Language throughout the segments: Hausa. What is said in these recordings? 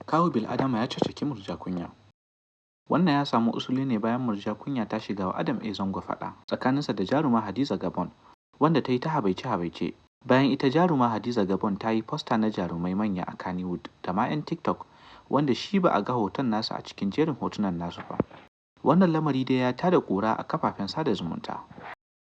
Kawu Bil'adama ya caccaki Murja Kunya. Wannan ya samo usuli ne bayan Murja Kunya ta shiga wa Adam A. Zango faɗa tsakaninsa da jaruma Hadiza Gabon, wanda ta yi ta habaice-habaice bayan ita jaruma Hadiza Gabon ta yi fosta na jarumai manya a Kannywood da ma 'yan TikTok, wanda shi ba a ga hoton nasa a cikin jerin hotunan nasu ba. Wannan lamari dai ya tada ƙura a kafafen sada zumunta.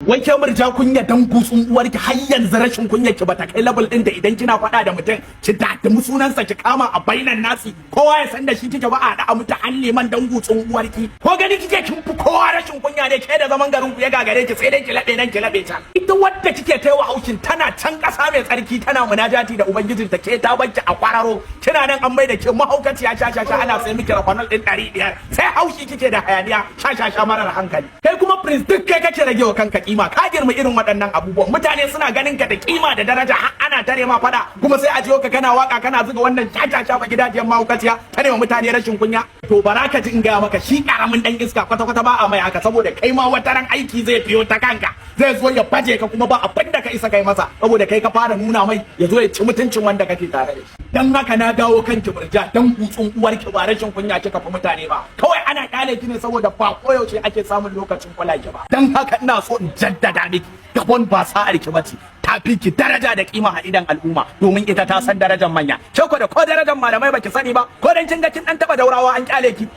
Wai ke Murja Kunya, dan gutsun uwarki, har yanzu rashin kunya ki bata kai level din da idan kina faɗa da mutum ki dadimi sunansa ki kama a bainan nasi, kowa ya san da shi kike ba, a da mutu an liman, dan gutsun uwarki? Ko gani kike kin fi kowa rashin kunya ne? Ke da zaman garin ku ya gagare ki, sai dai ki laɓe nan, ki laɓe can. Ita wadda kike taiwa haushin tana can ƙasa mai tsarki tana munajati da ubangijinta. Ke ta banki a kwararo, kina nan an mai da ke mahaukaciya sha sha sha, ana sai miki Rafanal din 500, sai haushi kike da hayaniya, sha sha sha marar hankali. Kai kuma Prince, duk kai kake rage wa kanka kima. Ka girma irin waɗannan abubuwan. Mutane suna ganin ka da kima da daraja, har ana tare ma fada, kuma sai a jiyo ka kana waka kana zuga wannan sha sha sha ba gidajen mahaukaciya ta nema mutane rashin kunya. To bara ka ji in gaya maka, shi karamin dan iska kwata kwata ba a mai haka, saboda kai ma wata ran aiki zai biyo ta kanka, zai zo ya baje ka, kuma ba abin da ka isa kai masa, saboda kai ka fara nuna mai ya zo ya ci mutuncin wanda kake tare da shi. Dan haka na dawo kanki Murja, dan gutsun uwarki, ba rashin kunya kika fi mutane ba, kawai ana kyale ki ne saboda ba koyaushe ake samun lokacin kula ki ba. Dan haka ina so in jaddada miki, Gabon ba sa'ar ki bace, ta fi ki daraja da kima a idan al'umma, domin ita ta san darajar manya. Ke ko da ko darajar malamai baki sani ba, ko dan kin ga kin dan taba Daurawa an kyale ki,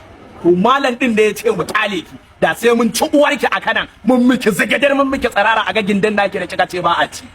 to malam din da ya ce mu kyale ki, da sai mun ci uwarki a kanan, mun miki zigadar, mun miki tsarara a ga gindin naki da kika ce ba a ci.